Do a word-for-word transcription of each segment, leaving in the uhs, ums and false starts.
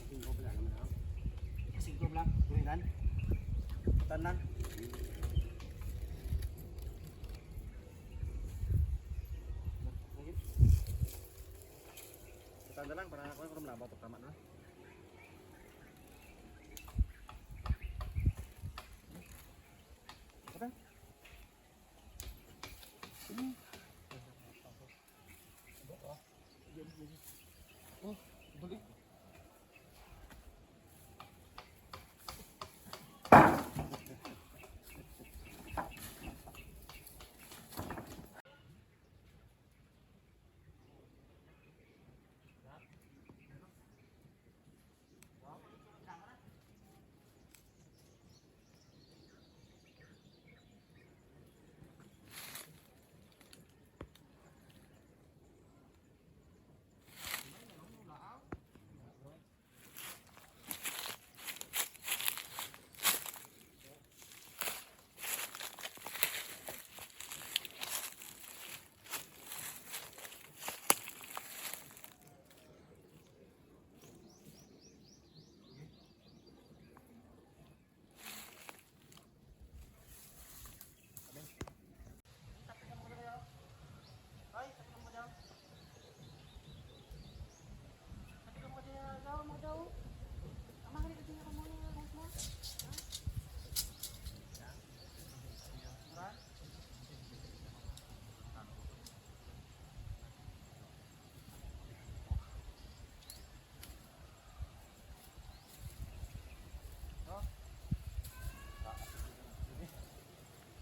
Singko pala naman ako. Singko pala, kulinan. Tanan. Tanan lang, para ako yung malabot. Tama na.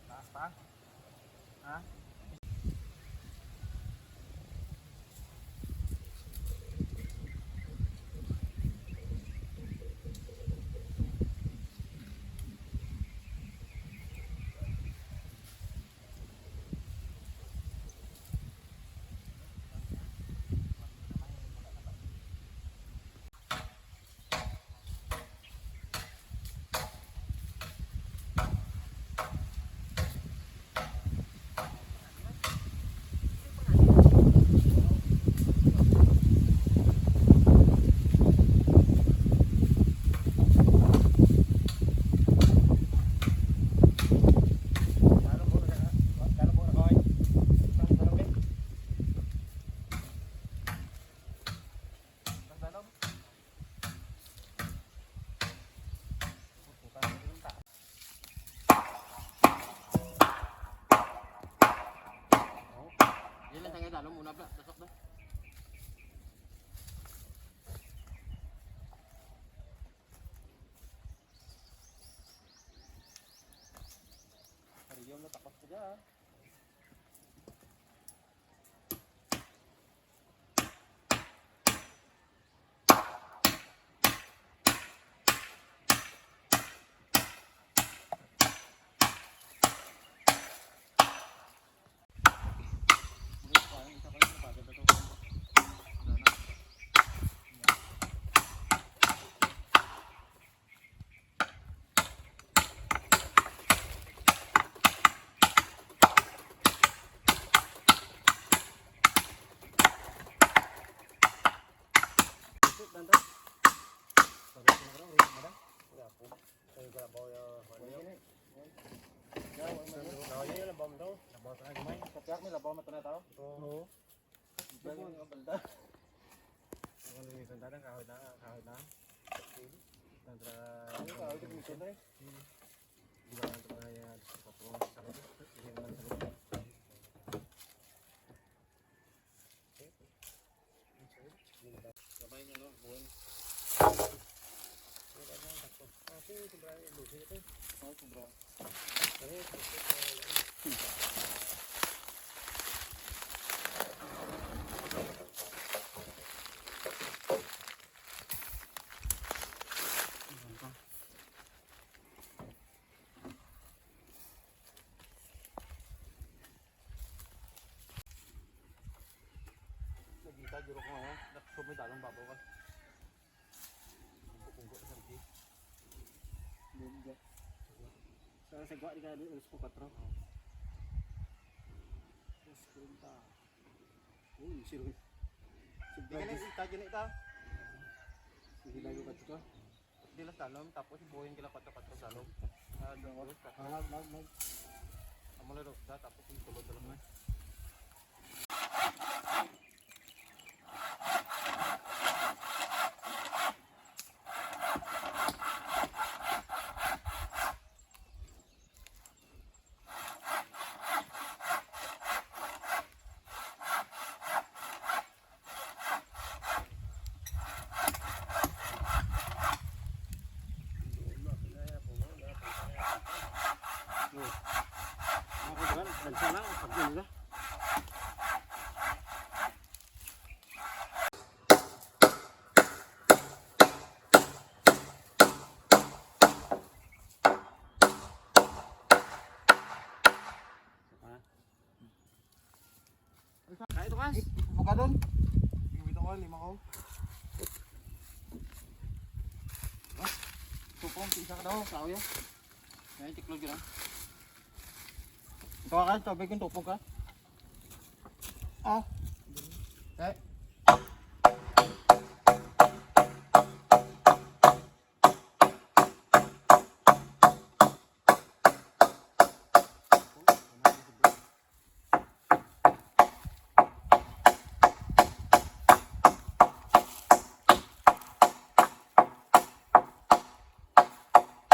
Taas pa? Ha? Yan lang sa ngayon, lalo muna, bla. Dasok na. Kariyom na takot ko dyan. Labaw, ya, ano yun? Labaw, ya, labaw mo to. Labaw sa kamay. Sa tiyak ni labaw mo to na tao? Oo. Ang galing ng balda. Ang galing ng balda, kahoy na, kahoy na. Tantra. Ano kahoy, kahoy na, eh? Hmm. Di ba, tantra, ya, sa patron, sa, hindi naman sa. Gamay nga, no? Buwan. Wala na, sakto. Ah, sige, sobra yung lusin ito. Oo, sobra. Ano yun? Nagita, juro ko nga, naksumay talong babaw ka. Ang punggo sa rigi. Bumbo. Sa, sa gwa, di ka, alas kuwatro. Alas kuwenta. Uy, sino? Di ka na ita, gini ita. Hindi lang yung katuto. Di lang sa lom, tapos buhayin ka lang kwatro kwatro sa lom. Ah, doon, doon, sa Ah, mag, mag. Amo na doon, sa, tapos yung tulog na lang. Kaya ito, Kas. Bukadon. Yung ito ko, lima ko. Ah, tupong, isa ka daw, sa uya. Kaya tiklog yun, ah. Ito ka, Kas, tubig yung tupong ka. Ah. Eh.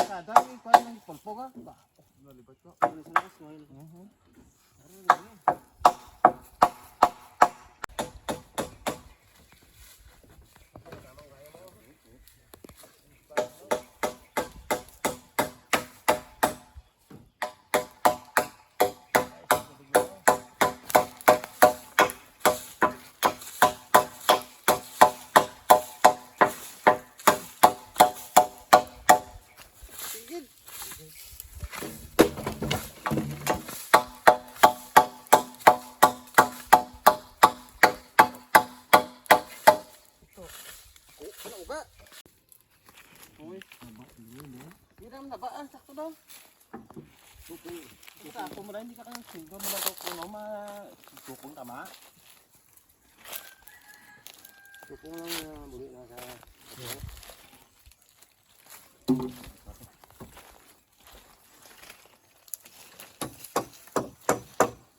Sa dami pa ng pulpo ka. Ba, nalibat ko. Ano sa lakas mo yun? Mhm. Ito. Ko, ano ba? Uy. Hindi naman na ba? Ah, sakto daw. Sakto mo na, hindi ka kaya sundo mo na to, ano, ma-, tukong tama. Tukong lang, ah, buli na sa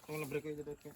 Kung libre ko, idadot ko.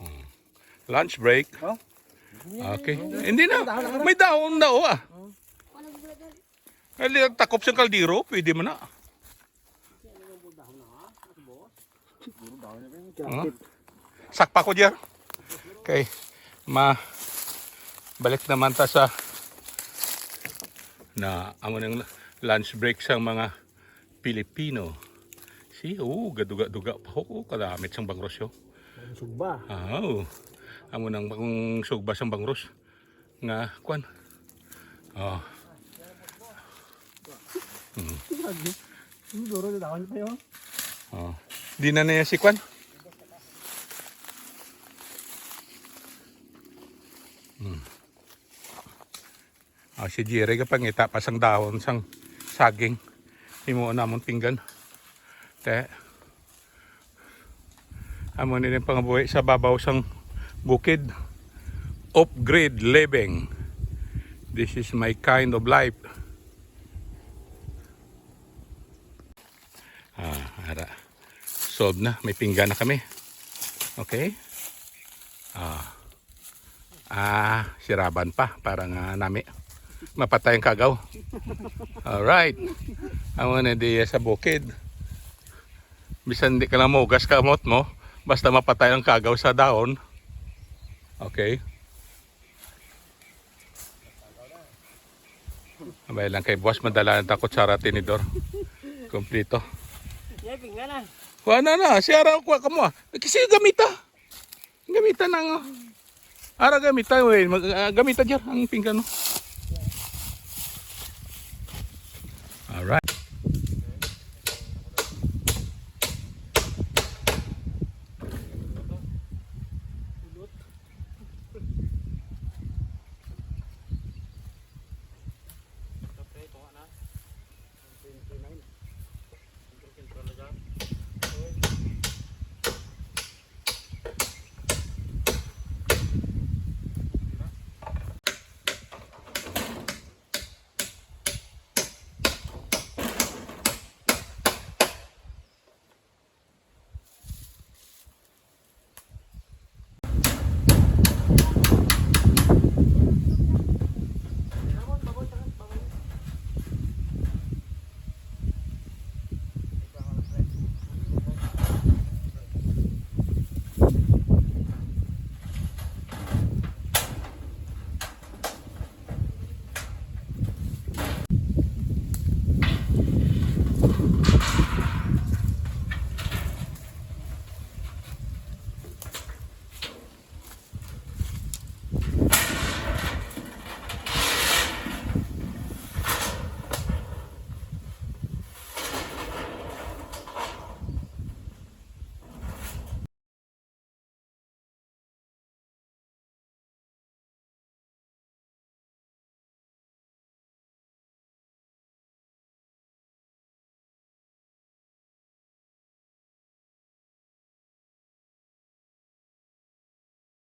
Hmm. Lunch break. Oh? Okay. Hindi na. May dahon na, oh, ah. Hindi, takop sa kaldero, pwede man na. Oh. Sakpa ko, Jer. Okay. Ma, balik naman ta sa na amo nang lunch break sang mga Pilipino. See, oh, gaduga-duga pa ho. Oh, kadamit sang bangros, oh. Ang sugba. Ah, oh. Amo nang pang sugba sang bangros nga kwan. Oh. Hmm. Lagi. Ang duro na dahon pa yun. Oh. Di na niya si kwan. Hmm. Ah, si Jerry, kapangita pa sang dahon sang saging. Himuon namon pinggan. Te. Amo ni ang pangabuhi sa babaw sang bukid. Off-grid living. This is my kind of life. Ah, ara. Solve na. May pinggan na kami. Okay? Ah. Ah, siraban pa para nga nami. Mapatay ang kagaw. Alright. Amo na diya sa bukid. Bisan di ka lang mahugas kamot mo, basta mapatay ang kagaw sa dahon. Okay. Abay lang kay buwas madala na ta kutsara, tinidor. Kompleto. Yay, pinggan na. Kuha na na, siya ra kuha ka mo ah. Kasi gamita. Gamita na nga. Ara gamita, wey. Mag, ah, gamita jar ang pinggan mo. Alright.